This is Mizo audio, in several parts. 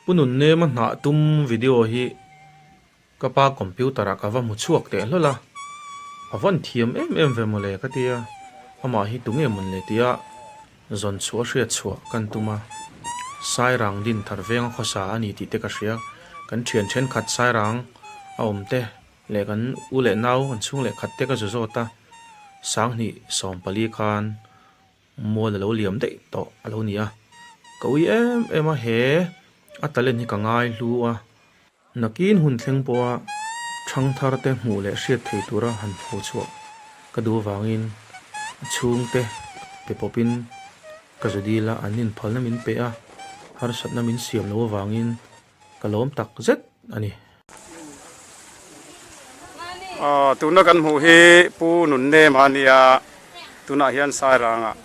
Pu Nunnema hnah tum video hi ka pa computer ah ka va hmu chhuak teh hlawl a, a vawn thiam em em ve mawle ka tia, amah hi tunge mawn le tia zawn chhuah hriat chhuah kan tum a, Sairang din thar venga khawsa a ni tih te ka hria, kan thian thenkhat Sairang a awm te leh kan u leh nau kan chhung leh khat te ka zu zawt a, Sanghnih 14 khan Mual a lo liam daih tawh a lo ni a, ka ui em em a, he a talent hi ka ngai hlu a. Nakin hun thleng pawha thangthar te hmuh leh hriat thei tura han pho chhuah ka duh avangin a chhungte pe pawpin ka zu dil a, an inphalna min pe a, harsatna min siam loh avangin Ka lawm tak zet a ni. Tuna kan hmuh hi Pu Nunnem a nia, tunah hian Sairangah,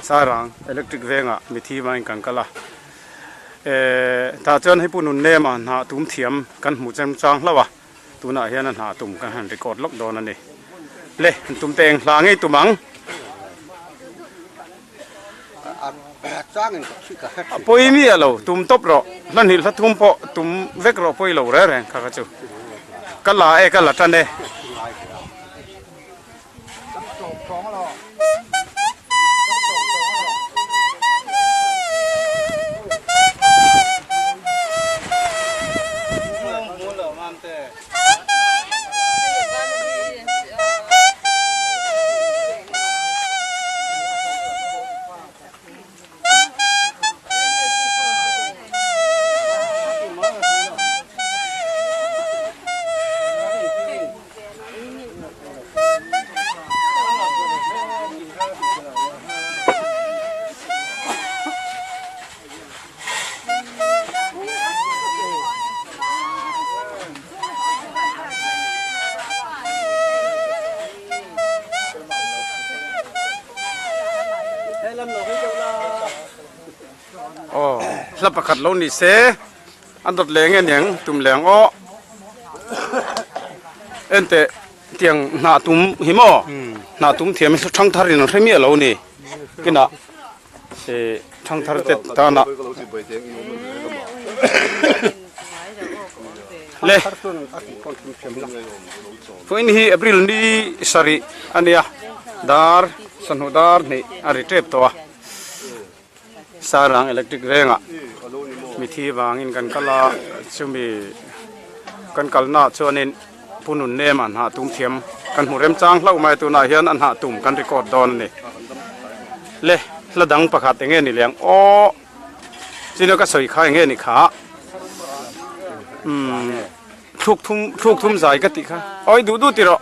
Sairang Electric Vengah mithi vangin kan kal a. Tah chuan hei Pu Nunnem a hnah tum thiam kan hmuh chem chang hlauh a, tunah hian a hnah tum kan han record lawk dawn a ni. Le, tum te eng hla ngei tum ang. A pawi miah lo, tum tawp rawh, hla hnih hla thum pawh tum vek rawh pawi lo reng reng kha kha chu. Ka la e, ka la tan e. Aw hla pakhat lo ni se an dawt leng nge niang tum leng aw enteh tiang hnah tum hi maw hnah tum thiam hi thang thar in an hre miah lo ni kinah Thangthar te tana le Thuin hi April ni sarih a nia dar sawhnu dar hnih a ri tep tawh a Sairang electric vengah mithi vangin kan kal a chumi kan kalnaah chuanin Pu Nunnem an hah tum thiam kan hmu remchang hlauh mai a tunah hian an hah tum kan record dawn a ni. Le hla dang pakhat eng nge ni leng aw china ka sawi kha eng nge ni kha umm thluk thum thluk thum zai ka tih kha aw i duh duh ti rawh.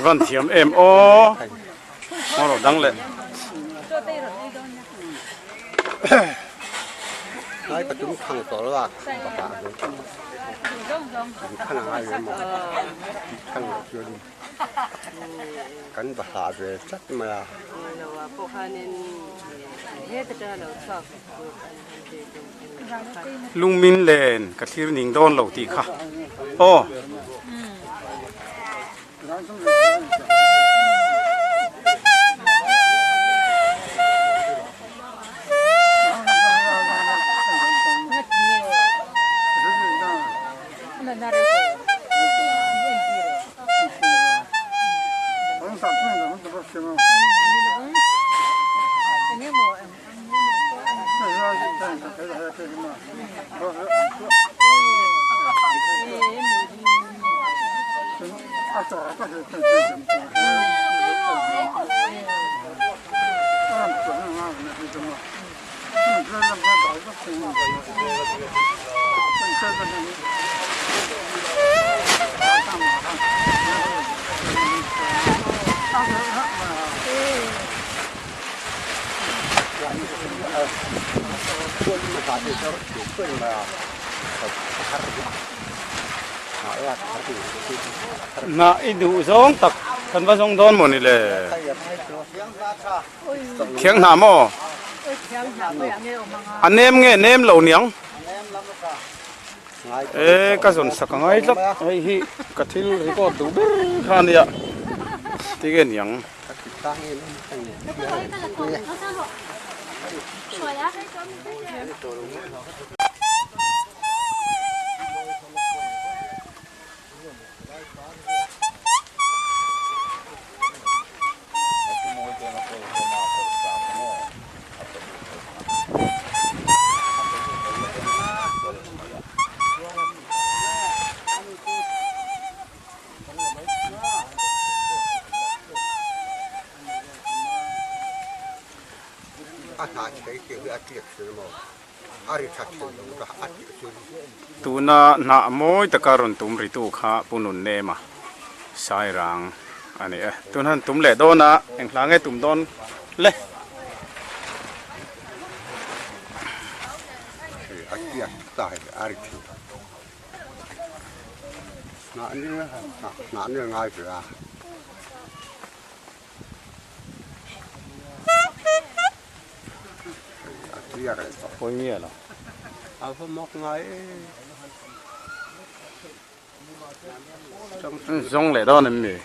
Van thiam em aw Ngaw dang leh. Ngai pathum thang tawh lo a baka khan a ngai ve maw thang loh chuan kan va hlah ve tlat mai a. Lungmin len ka thlir ning dawn lo tih kha aw. Hnah i duh zawng tak kan va zawng dawn maw ni le? Thiang hnah maw? A nem nge nem lo niang? E ka zawn sak a ngai tlat hei hi ka thil record duh ber kha a nia tige niang. Tuna hnah mawi taka rawn tum ritu kha Pu Nunnema Sairang a ni e. Tun han tum leh dawn a, eng hla nge tum dawn le? Zawng leh dawn em ni?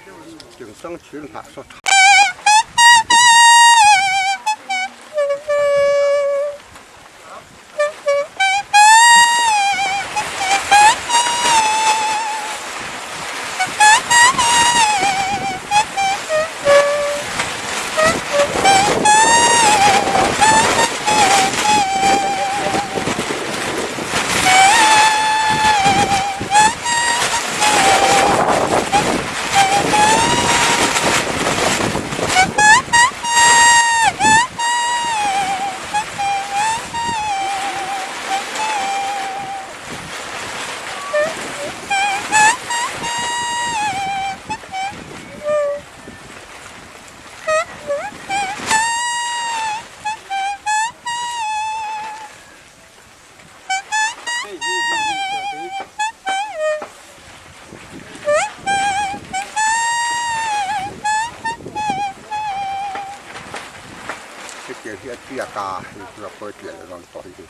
Hetiang hi a tiak a, hei chu a pawi tial a rawn tawh hi.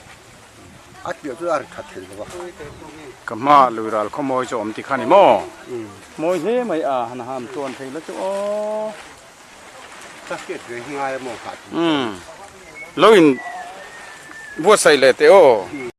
A tiah chu a ri that thei lo a. Ka hma lui ral khaw mawi chu awm ti kha ni maw? Mawi hle mai a, han ham tuan thei la chu aw. Ka hriat ve hi ngai a maw nghah Lo in buatsaih leh teh aw.